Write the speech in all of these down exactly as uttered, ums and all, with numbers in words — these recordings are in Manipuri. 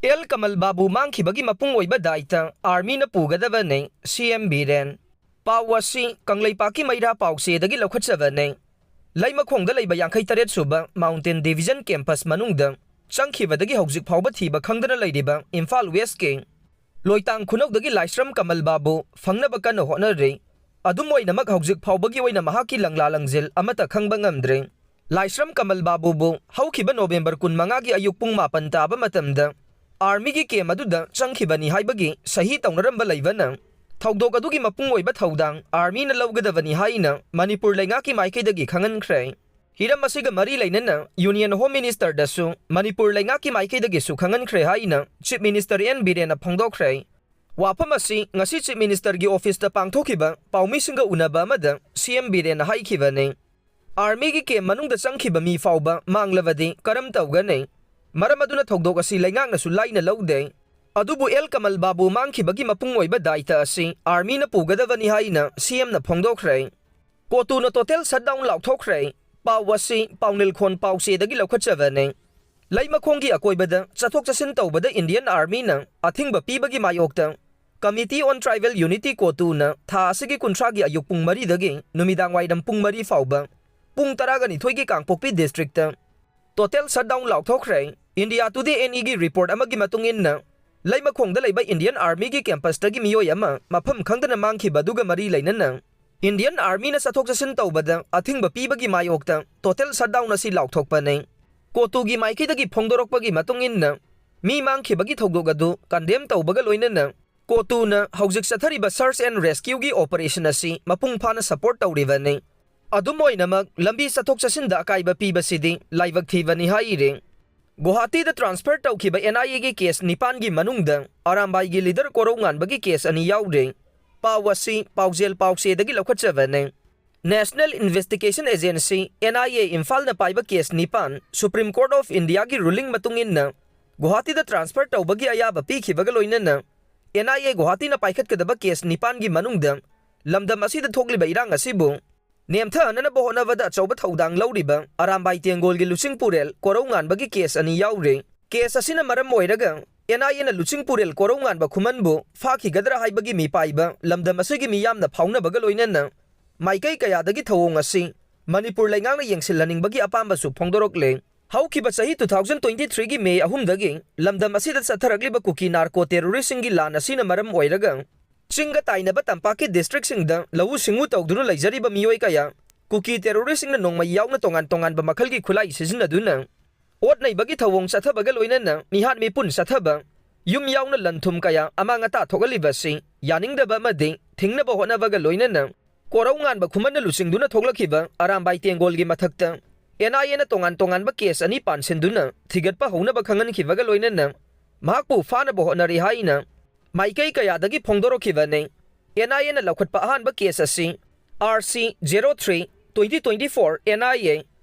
ꯑꯦꯜ ꯀꯃꯜ ꯕꯥꯕꯨ ꯃꯥꯡꯈꯤꯕꯒꯤ ꯃꯄꯨꯡ ꯑꯣꯏꯕ ꯗꯥꯏꯇ ꯑꯥꯔꯃꯤꯅ ꯄꯨꯒꯗꯕꯅꯤ, ꯁꯤ ꯑꯦꯝ ꯕꯤꯔꯦꯟ꯫ ꯄꯥꯎ ꯑꯁꯤ ꯀꯪꯂꯩꯄꯥꯛꯀꯤ ꯃꯩꯔꯥ ꯄꯥꯎꯆꯦꯗꯒꯤ ꯂꯧꯈꯠꯆꯕꯅꯤ꯫ ꯂꯩꯃꯈꯣꯡꯗ ꯂꯩꯕ ꯌꯥꯡꯈꯩ ꯇꯔꯦꯠ ꯁꯨꯕ ꯃꯥꯎꯟꯇꯦꯟ ꯗꯤꯚꯤꯖꯟ ꯀꯦꯝꯄꯁ ꯃꯅꯨꯡꯗ ꯆꯪꯈꯤꯕꯗꯒꯤ ꯍꯧꯖꯤꯛ ꯐꯥꯎꯕ ꯊꯤꯕ ꯈꯪꯗꯅ ꯂꯩꯔꯤꯕ ꯏꯝꯐꯥꯜ ꯋꯦꯁꯀꯤ ꯂꯣꯏꯇꯥꯡ ꯈꯨꯅꯧꯗꯒꯤ ꯂꯥꯏꯁ꯭ꯔꯝ ꯀꯃꯜ ꯕꯥꯕꯨ ꯐꯪꯅꯕ ꯀꯟꯅ ꯍꯣꯠꯅꯔꯤ꯫ ꯑꯗꯨꯝ ꯑꯣꯏꯅꯃꯛ, ꯍꯧꯖꯤꯛ ꯐꯥꯎꯕꯒꯤ ꯑꯣꯏꯅ ꯃꯍꯥꯛꯀꯤ ꯂꯪꯂꯥ ꯂꯪꯖꯦꯜ ꯑꯃꯠꯇ ꯈꯪꯕ ꯉꯝꯗ꯭ꯔꯤ꯫ ꯂꯥꯏꯁ꯭ꯔꯝ ꯀꯃꯜ ꯕꯥꯕꯨꯕꯨ ꯍꯧꯈꯤꯕ ꯅꯣꯕꯦꯝꯕꯔ ꯀꯨꯟꯃꯉꯥꯒꯤ ꯑꯌꯨꯛ ꯄꯨꯡ ꯃꯥꯄꯟ ꯇꯥꯕ ꯃꯇꯝꯗ ꯑꯥꯔꯃꯤꯒꯤ ꯀꯦꯝ ꯑꯗꯨꯗ ꯆꯪꯈꯤꯕꯅꯤ ꯍꯥꯏꯕꯒꯤ ꯁꯍꯤ ꯇꯧꯅꯔꯝꯕ ꯂꯩꯕꯅ, ꯊꯧꯗꯣꯛ ꯑꯗꯨꯒꯤ ꯃꯄꯨꯡ ꯑꯣꯏꯕ ꯊꯧꯗꯥꯡ ꯑꯥꯔꯃꯤꯅ ꯂꯧꯒꯗꯕꯅꯤ ꯍꯥꯏꯅ ꯃꯅꯤꯄꯨꯔ ꯂꯩꯉꯥꯛꯀꯤ ꯃꯥꯏꯀꯩꯗꯒꯤ ꯈꯪꯍꯟꯈ꯭ꯔꯦ꯫ ꯍꯤꯔꯝ ꯑꯁꯤꯒ ꯃꯔꯤ ꯂꯩꯅꯅ ꯌꯨꯅꯤꯌꯟ ꯍꯣꯝ ꯃꯤꯅꯤꯁꯇꯔꯗꯁꯨ ꯃꯅꯤꯄꯨꯔ ꯂꯩꯉꯥꯛꯀꯤ ꯃꯥꯏꯀꯩꯗꯒꯤꯁꯨ ꯈꯪꯍꯟꯈ꯭ꯔꯦ ꯍꯥꯏꯅ ꯆꯤꯐ ꯃꯤꯅꯤꯁꯇꯔ ꯑꯦꯟ ꯕꯤꯔꯦꯟꯅ ꯐꯣꯡꯗꯣꯛꯈ꯭ꯔꯦ꯫ ꯋꯥꯐꯝ ꯑꯁꯤ ꯉꯁꯤ ꯆꯤꯐ ꯃꯤꯅꯤꯁꯇꯔꯒꯤ ꯑꯣꯐꯤꯁꯇ ꯄꯥꯡꯊꯣꯛꯈꯤꯕ ꯄꯥꯎꯃꯤꯁꯤꯡꯒ ꯎꯅꯕ ꯑꯃꯗ ꯁꯤ ꯑꯦꯝ ꯕꯤꯔꯦꯟꯅ ꯍꯥꯏꯈꯤꯕꯅꯤ꯫ ꯑꯥꯔꯃꯤꯒꯤ ꯀꯦꯝ ꯃꯅꯨꯡꯗ ꯆꯪꯈꯤꯕ ꯃꯤ ꯐꯥꯎꯕ ꯃꯥꯡꯂꯕꯗꯤ ꯀꯔꯝ ꯇꯧꯒꯅꯤ? ꯃꯔꯝ ꯑꯗꯨꯅ ꯊꯧꯗꯣꯛ ꯑꯁꯤ ꯂꯩꯉꯥꯛꯅꯁꯨ ꯂꯥꯏꯅ ꯂꯧꯗꯦ꯫ ꯑꯗꯨꯕꯨ ꯑꯦꯜ ꯀꯃꯜ ꯕꯥꯕꯨ ꯃꯥꯡꯈꯤꯕꯒꯤ ꯃꯄꯨꯡ ꯑꯣꯏꯕ ꯗꯥꯏꯇ ꯑꯁꯤ ꯑꯥꯔꯃꯤꯅ ꯄꯨꯒꯗꯕꯅꯤ ꯍꯥꯏꯅ ꯁꯤ ꯑꯦꯝꯅ ꯐꯣꯡꯗꯣꯛꯈ꯭ꯔꯦ꯫ ꯀꯣꯇꯨꯅ ꯇꯣꯇꯦꯜ ꯁꯠꯗꯥꯎꯟ ꯂꯥꯎꯊꯣꯛꯈ꯭ꯔꯦ꯫ ꯄꯥꯎ ꯑꯁꯤ ꯄꯥꯎꯅꯤꯜꯈꯣꯟ ꯄꯥꯎꯆꯦꯗꯒꯤ ꯂꯧꯈꯠꯆꯕꯅꯤ꯫ ꯂꯩꯃꯈꯣꯡꯒꯤ ꯑꯀꯣꯏꯕꯗ ꯆꯠꯊꯣꯛ ꯆꯠꯁꯤꯟ ꯇꯧꯕꯗ ꯏꯟꯗꯤꯌꯟ ꯑꯥꯔꯃꯤꯅ ꯑꯊꯤꯡꯕ ꯄꯤꯕꯒꯤ ꯃꯥꯌꯣꯛꯇ Committee on Tribal Unity, ꯀꯣꯇꯨꯅ ꯊꯥ ꯑꯁꯤꯒꯤ ꯀꯨꯟꯊ꯭ꯔꯥꯒꯤ ꯑꯌꯨꯛ ꯄꯨꯡ ꯃꯔꯤꯗꯒꯤ ꯅꯨꯃꯤꯗꯥꯡ ꯋꯥꯏꯔꯝ ꯄꯨꯡ ꯃꯔꯤ ꯐꯥꯎꯕ ꯄꯨꯡ ꯇꯔꯥꯒ ꯅꯤꯊꯣꯏꯒꯤ ꯀꯥꯡꯄꯣꯛꯄꯤ ꯗꯤꯁꯇ꯭ꯔꯤꯛꯇ ꯇꯣꯇꯦꯜ ꯁꯠꯗꯥꯎꯟ ꯂꯥꯎꯊꯣꯛꯈ꯭ꯔꯦ꯫ ꯏꯟꯗꯤꯌꯥ ꯇꯨꯗꯦ ꯑꯦꯟ ꯏꯒꯤ ꯔꯤꯄꯣꯔꯠ ꯑꯃꯒꯤ ꯃꯇꯨꯡ ꯏꯟꯅ, ꯂꯩꯃꯈꯣꯡꯗ ꯂꯩꯕ ꯏꯟꯗꯤꯌꯟ ꯑꯥꯔꯃꯤꯒꯤ ꯀꯦꯝꯄꯁꯇꯒꯤ ꯃꯤꯑꯣꯏ ꯑꯃ ꯃꯐꯝ ꯈꯪꯗꯅ ꯃꯥꯡꯈꯤꯕ ꯑꯗꯨꯒ ꯃꯔꯤ ꯂꯩꯅꯅ ꯏꯟꯗꯤꯌꯟ ꯑꯥꯔꯃꯤꯅ ꯆꯠꯊꯣꯛ ꯆꯠꯁꯤꯟ ꯇꯧꯕꯗ ꯑꯊꯤꯡꯕ ꯄꯤꯕꯒꯤ ꯃꯥꯌꯣꯛꯇ ꯇꯣꯇꯦꯜ ꯁꯠꯗꯥꯎꯟ ꯑꯁꯤ ꯂꯥꯎꯊꯣꯛꯄꯅꯤ꯫ ꯀꯣꯇꯨꯒꯤ ꯃꯥꯏꯀꯩꯗꯒꯤ ꯐꯣꯡꯗꯣꯔꯛꯄꯒꯤ ꯃꯇꯨꯡ ꯏꯟꯅ, ꯃꯤ ꯃꯥꯡꯈꯤꯕꯒꯤ ꯊꯧꯗꯣꯛ ꯑꯗꯨ ꯀꯟꯗꯦꯝ ꯇꯧꯕꯒ ꯂꯣꯏꯅꯅ ꯀꯣꯇꯨꯅ ꯍꯧꯖꯤꯛ ꯆꯠꯊꯔꯤꯕ search and rescue ꯒꯤ operation ꯑꯁꯤ ꯃꯄꯨꯡ ꯐꯥꯅ support ꯇꯧꯔꯤꯕꯅꯤ꯫ ꯑꯗꯨꯝ ꯑꯣꯏꯅꯃꯛ, ꯂꯝꯕꯤ ꯆꯠꯊꯣꯛ ꯆꯠꯁꯤꯟꯗ ꯑꯀꯥꯏꯕ ꯄꯤꯕꯁꯤꯗꯤ ꯂꯥꯏꯕꯛ ꯊꯤꯕꯅꯤ ꯍꯥꯏꯔꯤ꯫ ꯒꯨꯋꯥꯍꯥꯇꯤꯗ transfer ꯇꯧꯈꯤꯕ ꯑꯦꯟ ꯑꯥꯏ ꯑꯦꯒꯤ ꯀꯦꯁ ꯅꯤꯄꯥꯟꯒꯤ ꯃꯅꯨꯡꯗ ꯑꯔꯥꯝꯕꯥꯏꯒꯤ ꯂꯤꯗꯔ ꯀꯣꯔꯧꯉꯥꯟꯕꯒꯤ ꯀꯦꯁ ꯑꯅꯤ ꯌꯥꯎꯔꯤ꯫ ꯄꯥꯎ ꯑꯁꯤ ꯄꯥꯎꯖꯦꯜ ꯄꯥꯎꯆꯦꯗꯒꯤ ꯂꯧꯈꯠꯆꯕꯅꯤ꯫ National Investigation Agency, N I A, ꯏꯝꯐꯥꯜꯅ ꯄꯥꯏꯕ ꯀꯦꯁ ꯅꯤꯄꯥꯟ Supreme Court of India ꯒꯤ ruling ꯃꯇꯨꯡ ꯏꯟꯅ ꯒꯨꯋꯥꯍꯥꯇꯤꯗ transfer ꯇꯧꯕꯒꯤ ꯑꯌꯥꯕ ꯄꯤꯈꯤꯕꯒ ꯂꯣꯏꯅꯅ, ꯑꯦꯟ ꯑꯥꯏ ꯑꯦ ꯒꯨꯋꯥꯍꯥꯇꯤꯅ ꯄꯥꯏꯈꯠꯀꯗꯕ ꯀꯦꯁ ꯅꯤꯄꯥꯟꯒꯤ ꯃꯅꯨꯡꯗ ꯂꯝꯗꯝ ꯑꯁꯤꯗ ꯊꯣꯛꯂꯤꯕ ꯏꯔꯥꯡ ꯑꯁꯤꯕꯨ ꯅꯦꯝꯊꯍꯟꯅꯅꯕ ꯍꯣꯠꯅꯕꯗ ꯑꯆꯧꯕ ꯊꯧꯗꯥꯡ ꯂꯧꯔꯤꯕ ꯑꯔꯥꯝꯕꯥꯏ ꯇꯦꯡꯒꯣꯜꯒꯤ ꯂꯨꯆꯤꯡꯄꯨꯔꯦꯜ ꯀꯣꯔꯧꯉꯥꯟꯕꯒꯤ ꯀꯦꯁ ꯑꯅꯤ ꯌꯥꯎꯔꯤ꯫ ꯀꯦꯁ ꯑꯁꯤꯅ ꯃꯔꯝ ꯑꯣꯏꯔꯒ ꯑꯦꯟ ꯑꯥꯏ ꯑꯦꯅ ꯂꯨꯆꯤꯡꯄꯨꯔꯦꯜ ꯀꯣꯔꯧꯉꯥꯟꯕ ꯈꯨꯃꯟꯕꯨ ꯐꯥꯈꯤꯒꯗ꯭ꯔꯥ ꯍꯥꯏꯕꯒꯤ ꯃꯤꯄꯥꯏꯕ ꯂꯝꯗꯝ ꯑꯁꯤꯒꯤ ꯃꯤꯌꯥꯝꯅ ꯐꯥꯎꯅꯕꯒ ꯂꯣꯏꯅꯅ ꯃꯥꯏꯀꯩ ꯀꯌꯥꯗꯒꯤ ꯊꯧꯑꯣꯡ ꯑꯁꯤ ꯃꯅꯤꯄꯨꯔ ꯂꯩꯉꯥꯛꯅ ꯌꯦꯡꯁꯤꯜꯍꯟꯅꯤꯡꯕꯒꯤ ꯑꯄꯥꯝꯕꯁꯨ ꯐꯣꯡꯗꯣꯔꯛꯂꯦ꯫ ꯍꯧꯈꯤꯕ ꯆꯍꯤ two thousand twenty three ꯒꯤ ꯃꯦ ꯑꯍꯨꯝꯗꯒꯤ ꯂꯝꯗꯝ ꯑꯁꯤꯗ ꯆꯠꯊꯔꯛꯂꯤꯕ ꯀꯨꯀꯤ ꯅꯥꯔꯀꯣ ꯇꯦꯔꯣꯔꯤꯁꯁꯤꯡꯒꯤ ꯂꯥꯟ ꯑꯁꯤꯅ ꯃꯔꯝ ꯑꯣꯏꯔꯒ ꯆꯤꯡꯒ ꯇꯥꯏꯅꯕ ꯇꯝꯄꯥꯛꯀꯤ ꯗꯤꯁꯇ꯭ꯔꯤꯛꯁꯤꯡꯗ ꯂꯧꯎ ꯁꯤꯡꯎ ꯇꯧꯗꯨꯅ ꯂꯩꯖꯔꯤꯕ ꯃꯤꯑꯣꯏ ꯀꯌꯥ ꯀꯨꯀꯤ ꯇꯦꯔꯣꯔꯤꯁꯁꯤꯡꯅ ꯅꯣꯡꯃꯩ ꯌꯥꯎꯅ ꯇꯣꯉꯥꯟ ꯇꯣꯉꯥꯟꯕ ꯃꯈꯜꯒꯤ ꯈꯨꯠꯂꯥꯏ ꯁꯤꯖꯤꯟꯅꯗꯨꯅ ꯑꯣꯠ ꯅꯩꯕꯒꯤ ꯊꯧꯑꯣꯡ ꯆꯠꯊꯕꯒ ꯂꯣꯏꯅꯅ ꯃꯤꯍꯥꯠ ꯃꯤꯄꯨꯟ ꯆꯠꯊꯕ, ꯌꯨꯝ ꯌꯥꯎꯅ ꯂꯟ ꯊꯨꯝ ꯀꯌꯥ ꯑꯃꯥꯡ ꯑꯇꯥ ꯊꯣꯛꯍꯜꯂꯤꯕ ꯑꯁꯤ ꯌꯥꯅꯤꯡꯗꯕ ꯑꯃꯗꯤ ꯊꯤꯡꯅꯕ ꯍꯣꯠꯅꯕꯒ ꯂꯣꯏꯅꯅ ꯀꯣꯔꯧꯉꯥꯟꯕ ꯈꯨꯃꯟꯅ ꯂꯨꯆꯤꯡꯗꯨꯅ ꯊꯣꯛꯂꯛꯈꯤꯕ ꯑꯔꯥꯝꯕꯥꯏ ꯇꯦꯡꯒꯣꯜꯒꯤ ꯃꯊꯛꯇ ꯑꯦꯟ ꯑꯥꯏ ꯑꯦꯅ ꯇꯣꯉꯥꯟ ꯇꯣꯉꯥꯟꯕ ꯀꯦꯁ ꯑꯅꯤ ꯄꯥꯟꯁꯤꯟꯗꯨꯅ ꯊꯤꯒꯠꯄ ꯍꯧꯅꯕ ꯈꯪꯍꯟꯈꯤꯕꯒ ꯂꯣꯏꯅꯅ ꯃꯍꯥꯛꯄꯨ ꯐꯥꯅꯕ ꯍꯣꯠꯅꯔꯤ ꯍꯥꯏꯅ ꯃꯥꯏꯀꯩ ꯀꯌꯥꯗꯒꯤ ꯐꯣꯡꯗꯣꯔꯛꯈꯤꯕꯅꯤ꯫ ꯑꯦꯟ ꯑꯥꯏ ꯑꯦꯅ ꯂꯧꯈꯠꯄ ꯑꯍꯥꯟꯕ ꯀꯦꯁ ꯑꯁꯤ R C zero three twenty twenty four N I A,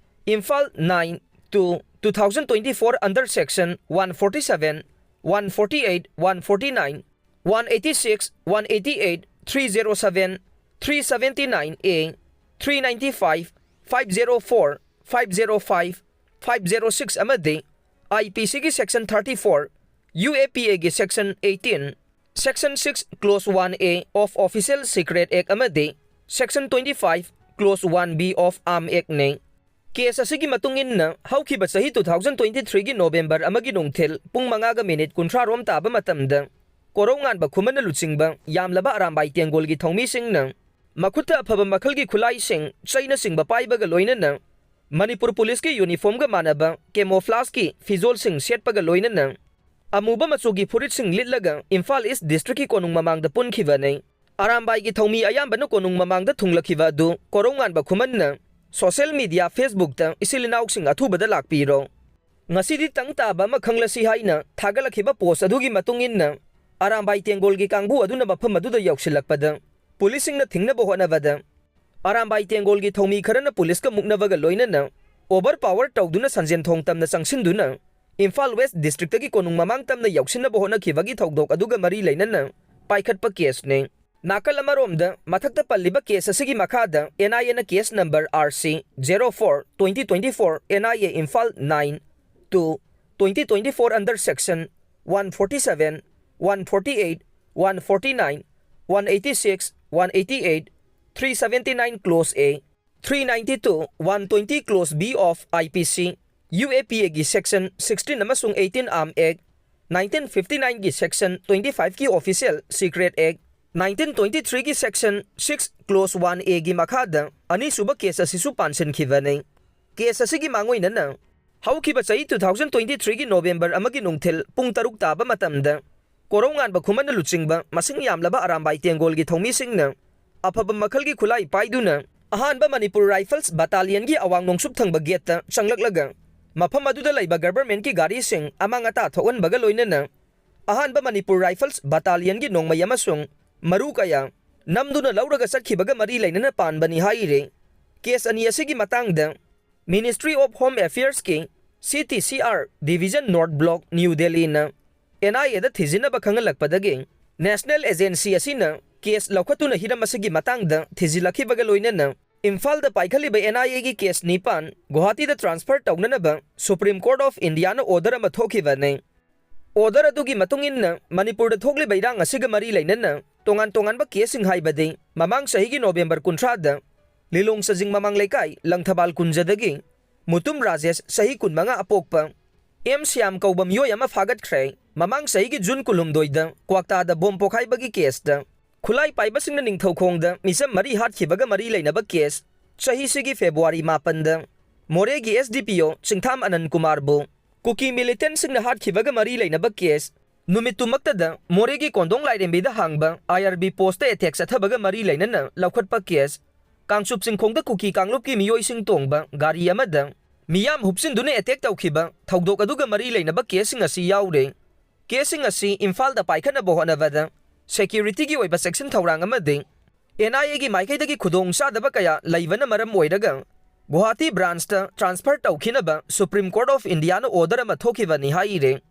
Imphal nine two two thousand twenty four under section one forty seven, one forty eight, one forty nine, one eighty six, one eighty eight, three zero seven, three seventy nine A, three ninety five, five zero four, five zero five, five zero six ꯑꯃꯗꯤ I P C ꯒꯤ section thirty four, U A P A ꯒꯤ section eighteen, section six clause one A of Official Secret Act ꯑꯃꯗꯤ section twenty five clause one B of Arm Act ꯅꯤ꯫ ꯀꯦꯁ ꯑꯁꯤꯒꯤ ꯃꯇꯨꯡ ꯏꯟꯅ ꯍꯧꯈꯤꯕ ꯆꯍꯤ two thousand twenty three ꯒꯤ ꯅꯣꯕꯦꯝꯕꯔ ꯑꯃꯒꯤ ꯅꯨꯡꯊꯤꯜ ꯄꯨꯡ ꯃꯉꯥꯒ ꯃꯤꯅꯤꯠ ꯀꯨꯟꯊ꯭ꯔꯥ ꯔꯣꯝ ꯇꯥꯕ ꯃꯇꯝꯗ ꯀꯣꯔꯧꯉꯥꯟꯕ ꯈꯨꯃꯟꯅ ꯂꯨꯆꯤꯡꯕ ꯌꯥꯝꯂꯕ ꯑꯔꯥꯝꯕꯥꯏ ꯇꯦꯡꯒꯣꯜꯒꯤ ꯊꯧꯃꯤꯁꯤꯡꯅ ꯃꯈꯨꯠꯇ ꯑꯐꯕ ꯃꯈꯜꯒꯤ ꯈꯨꯠꯂꯥꯏꯁꯤꯡ, ꯆꯩꯅꯆꯤꯡꯕ ꯄꯥꯏꯕꯒ ꯂꯣꯏꯅꯅ ꯃꯅꯤꯄꯨꯔ ꯄꯨꯂꯤꯁꯀꯤ ꯌꯨꯅꯤꯐꯣꯔꯝꯒ ꯃꯥꯟꯅꯕ ꯀꯦꯃꯣꯐ꯭ꯂꯥꯖꯀꯤ ꯐꯤꯖꯣꯜꯁꯤꯡ ꯁꯦꯠꯄꯒ ꯂꯣꯏꯅꯅ ꯑꯃꯨꯕ ꯃꯆꯨꯒꯤ ꯐꯨꯔꯤꯠꯁꯤꯡ ꯂꯤꯠꯂꯒ ꯏꯝꯐꯥꯜ ꯏꯁ ꯗꯤꯁꯇ꯭ꯔꯤꯛꯀꯤ ꯀꯣꯅꯨꯡ ꯃꯃꯥꯡꯗ ꯄꯨꯟꯈꯤꯕꯅꯤ꯫ ꯑꯔꯥꯝꯕꯥꯏꯒꯤ ꯊꯧꯃꯤ ꯑꯌꯥꯝꯕꯅ ꯀꯣꯅꯨꯡ ꯃꯃꯥꯡꯗ ꯊꯨꯡꯂꯈꯤꯕ ꯑꯗꯨ ꯀꯣꯔꯧꯉꯥꯟꯕ ꯈꯨꯃꯟꯅ ꯁꯣꯁꯤꯌꯦꯜ ꯃꯤꯗꯤꯌꯥ Facebook ꯇ "ꯏꯆꯤꯜ ꯏꯅꯥꯎꯁꯤꯡ ꯑꯊꯨꯕꯗ ꯂꯥꯛꯄꯤꯔꯣ, ꯉꯁꯤꯗꯤ ꯇꯪ ꯇꯥꯕ ꯑꯃ ꯈꯪꯂꯁꯤ" ꯍꯥꯏꯅ ꯊꯥꯒꯠꯂꯛꯈꯤꯕ ꯄꯣꯁ ꯑꯗꯨꯒꯤ ꯃꯇꯨꯡ ꯏꯟꯅ ꯑꯔꯥꯝꯕꯥꯏ ꯇꯦꯡꯒꯣꯜꯒꯤ ꯀꯥꯡꯕꯨ ꯑꯗꯨꯅ ꯃꯐꯝ ꯑꯗꯨꯗ ꯌꯧꯁꯤꯜꯂꯛꯄꯗ ꯄꯨꯂꯤꯁꯁꯤꯡꯅ ꯊꯤꯡꯅꯕ ꯍꯣꯠꯅꯕꯗ ꯑꯔꯥꯝꯕꯥꯏ ꯇꯦꯡꯒꯣꯜꯒꯤ ꯊꯧꯃꯤ ꯈꯔꯅ ꯄꯨꯂꯤꯁꯀ ꯃꯨꯛꯅꯕꯒ ꯂꯣꯏꯅꯅ ꯑꯣꯚꯔ ꯄꯥꯋꯔ ꯇꯧꯗꯨꯅ ꯁꯟꯖꯦꯟ ꯊꯣꯡ ꯇꯝꯅ ꯆꯪꯁꯤꯟꯗꯨꯅ ꯏꯝꯐꯥꯜ ꯋꯦꯁ ꯗꯤꯁꯇ꯭ꯔꯤꯛꯇꯒꯤ ꯀꯣꯅꯨꯡ ꯃꯃꯥꯡ ꯇꯝꯅ ꯌꯧꯁꯤꯟꯅꯕ ꯍꯣꯠꯅꯈꯤꯕꯒꯤ ꯊꯧꯗꯣꯛ ꯑꯗꯨꯒ ꯃꯔꯤ ꯂꯩꯅꯅ ꯄꯥꯏꯈꯠꯄ ꯀꯦꯁꯅꯤ꯫ ꯅꯥꯀꯜ ꯑꯃꯔꯣꯝꯗ, ꯃꯊꯛꯇ ꯄꯜꯂꯤꯕ ꯀꯦꯁ ꯑꯁꯤꯒꯤ ꯃꯈꯥꯗ N I A ꯅ case number R C zero four twenty twenty four N I A Imphal nine two twenty twenty four under section one forty-seven, one forty-eight, one forty-nine, one eighty-six, one eighty-eight, three seventy-nine clause A, three ninety-two, one twenty clause B of I P C, U A P A ꯒꯤ section sixteen ꯑꯃꯁꯨꯡ eighteen Arm Act, nineteen fifty-nine ꯒꯤ section twenty-five ꯀꯤ Official Secret Act, nineteen twenty-three ꯒꯤ section six clause one A ꯒꯤ ꯃꯈꯥꯗ ꯑꯅꯤꯁꯨꯕ case ꯑꯁꯤꯁꯨ ꯄꯥꯟꯁꯤꯟꯈꯤꯕꯅꯤ꯫ Case ꯑꯁꯤꯒꯤ ꯃꯥꯡꯑꯣꯏꯅꯅ ꯍꯧꯈꯤꯕ ꯆꯍꯤ two thousand twenty-three ꯒꯤ November ꯑꯃꯒꯤ ꯅꯨꯡꯊꯤꯜ ꯄꯨꯡ ꯇꯔꯨꯛ ꯇꯥꯕ ꯃꯇꯝꯗ ꯀꯣꯔꯧꯉꯥꯟꯕ ꯈꯨꯃꯟꯅ ꯂꯨꯆꯤꯡꯕ ꯃꯁꯤꯡ ꯌꯥꯝꯂꯕ ꯑꯔꯥꯝꯕꯥꯏ ꯇꯦꯡꯒꯣꯜꯒꯤ ꯊꯧꯃꯤꯁꯤꯡꯅ ꯑꯐꯕ ꯃꯈꯜꯒꯤ ꯈꯨꯠꯂꯥꯏ ꯄꯥꯏꯗꯨꯅ ꯑꯍꯥꯟꯕ ꯃꯅꯤꯄꯨꯔ Rifles Battalionꯒꯤ ꯑꯋꯥꯡ ꯅꯣꯡꯆꯨꯞ ꯊꯪꯕ gateꯇ ꯆꯪꯂꯛꯂꯒ ꯃꯐꯝ ꯑꯗꯨꯗ ꯂꯩꯕ governmentꯀꯤ ꯒꯥꯔꯤꯁꯤꯡ ꯑꯃꯥꯡ ꯑꯇꯥ ꯊꯣꯛꯍꯟꯕꯒ ꯂꯣꯏꯅꯅ ꯑꯍꯥꯟꯕ ꯃꯅꯤꯄꯨꯔ Rifles Battalionꯒꯤ ꯅꯣꯡꯃꯩ ꯑꯃꯁꯨꯡ ꯃꯔꯨ ꯀꯌꯥ ꯅꯝꯗꯨꯅ ꯂꯧꯔꯒ ꯆꯠꯈꯤꯕꯒ ꯃꯔꯤ ꯂꯩꯅꯅ ꯄꯥꯟꯕꯅꯤ ꯍꯥꯏꯔꯤ꯫ Case ꯑꯅꯤ ꯑꯁꯤꯒꯤ ꯃꯇꯥꯡꯗ Ministry of Home Affairsꯀꯤ C T C R Division North Block, New Delhiꯅ N I Aꯗ ꯊꯤꯖꯤꯟꯅꯕ ꯈꯪꯍꯜꯂꯛꯄꯗꯒꯤ National Agency ꯑꯁꯤꯅ case ꯂꯧꯈꯠꯇꯨꯅ ꯍꯤꯔꯝ ꯑꯁꯤꯒꯤ ꯃꯇꯥꯡꯗ ꯊꯤꯖꯤꯜꯂꯛꯈꯤꯕꯒ ꯂꯣꯏꯅꯅ ꯏꯝꯐꯥꯜꯗ ꯄꯥꯏꯈꯠꯂꯤꯕ N I Aꯒꯤ case ꯅꯤꯄꯥꯟ ꯒꯨꯋꯥꯍꯥꯇꯤꯗ transfer ꯇꯧꯅꯅꯕ Supreme Court of Indiaꯅ order ꯑꯃ ꯊꯣꯛꯈꯤꯕꯅꯤ꯫ Order ꯑꯗꯨꯒꯤ ꯃꯇꯨꯡ ꯏꯟꯅ ꯃꯅꯤꯄꯨꯔꯗ ꯊꯣꯛꯂꯤꯕ ꯏꯔꯥꯡ ꯑꯁꯤꯒ ꯃꯔꯤ ꯂꯩꯅꯅ ꯇꯣꯉꯥꯟ ꯇꯣꯉꯥꯟꯕ caseꯁꯤꯡ ꯍꯥꯏꯕꯗꯤ ꯃꯃꯥꯡ ꯆꯍꯤꯒꯤ November ꯀꯨꯟꯊ꯭ꯔꯥꯗ ꯂꯤꯂꯣꯡ ꯆꯖꯤꯡ ꯃꯃꯥꯡ ꯂꯩꯀꯥꯏ ꯂꯪꯊꯕꯥꯜ ꯀꯨꯟꯖꯗꯒꯤ ꯃꯨꯇꯨꯝ ꯔꯥꯖꯦꯁ ꯆꯍꯤ ꯀꯨꯟꯃꯉꯥ ꯑꯄꯣꯛꯄ ꯑꯦꯝ ꯁ꯭ꯌꯥꯝ ꯀꯧꯕ ꯃꯤꯑꯣꯏ ꯑꯃ ꯐꯥꯒꯠꯈ꯭ꯔꯦ꯫ ꯃꯃꯥꯡ ꯆꯍꯤꯒꯤ June ꯀꯨꯟꯍꯨꯝꯗꯣꯏꯗ ꯀ꯭ꯋꯥꯛꯇꯥꯗ bomb ꯄꯣꯈꯥꯏꯕꯒꯤ caseꯇ ꯈꯨꯠꯂꯥꯏ ꯄꯥꯏꯕꯁꯤꯡꯅ ꯅꯤꯡꯊꯧꯈꯣꯡꯗ ꯃꯤꯆꯝ ꯃꯔꯤ ꯍꯥꯠꯈꯤꯕꯒ ꯃꯔꯤ ꯂꯩꯅꯕ case, ꯆꯍꯤꯁꯤꯒꯤ February ꯃꯥꯄꯟꯗ ꯃꯣꯔꯦꯒꯤ S D P O ꯆꯤꯡꯊꯥꯝ ꯑꯅꯟ ꯀꯨꯃꯥꯔꯕꯨ ꯀꯨꯀꯤ militantꯁꯤꯡꯅ ꯍꯥꯠꯈꯤꯕꯒ ꯃꯔꯤ ꯂꯩꯅꯕ case, ꯅꯨꯃꯤꯠꯇꯨꯃꯛꯇꯗ ꯃꯣꯔꯦꯒꯤ ꯀꯣꯟꯗꯣꯡ ꯂꯥꯏꯔꯦꯝꯕꯤꯗ ꯍꯥꯡꯕ I R B postꯇ attack ꯆꯠꯊꯕꯒ ꯃꯔꯤ ꯂꯩꯅꯅ ꯂꯧꯈꯠꯄ case, ꯀꯥꯡꯆꯨꯞ ꯆꯤꯡꯈꯣꯡꯗ ꯀꯨꯀꯤ ꯀꯥꯡꯂꯨꯞꯀꯤ ꯃꯤꯑꯣꯏꯁꯤꯡ ꯇꯣꯡꯕ ꯒꯥꯔꯤ ꯑꯃꯗ ꯃꯤꯌꯥꯝ ꯍꯨꯞꯆꯤꯟꯗꯨꯅ attack ꯇꯧꯈꯤꯕ ꯊꯧꯗꯣꯛ ꯑꯗꯨꯒ ꯃꯔꯤ ꯂꯩꯅꯕ caseꯁꯤꯡ ꯑꯁꯤ ꯌꯥꯎꯔꯦ꯫ Caseꯁꯤꯡ ꯑꯁꯤ ꯏꯝꯐꯥꯜꯗ ꯄꯥꯏꯈꯠꯅꯕ ꯍꯣꯠꯅꯕꯗ securityꯒꯤ ꯑꯣꯏꯕ ꯆꯦꯛꯁꯤꯟ ꯊꯧꯔꯥꯡ ꯑꯃꯗꯤ N I Aꯒꯤ ꯃꯥꯏꯀꯩꯗꯒꯤ ꯈꯨꯗꯣꯡ ꯆꯥꯗꯕ ꯀꯌꯥ ꯂꯩꯕꯅ ꯃꯔꯝ ꯑꯣꯏꯔꯒ Guwahati branchꯇ transfer ꯇꯧꯈꯤꯅꯕ Supreme Court of Indiaꯅ order ꯑꯃ ꯊꯣꯛꯈꯤꯕꯅꯤ ꯍꯥꯏꯔꯦ꯫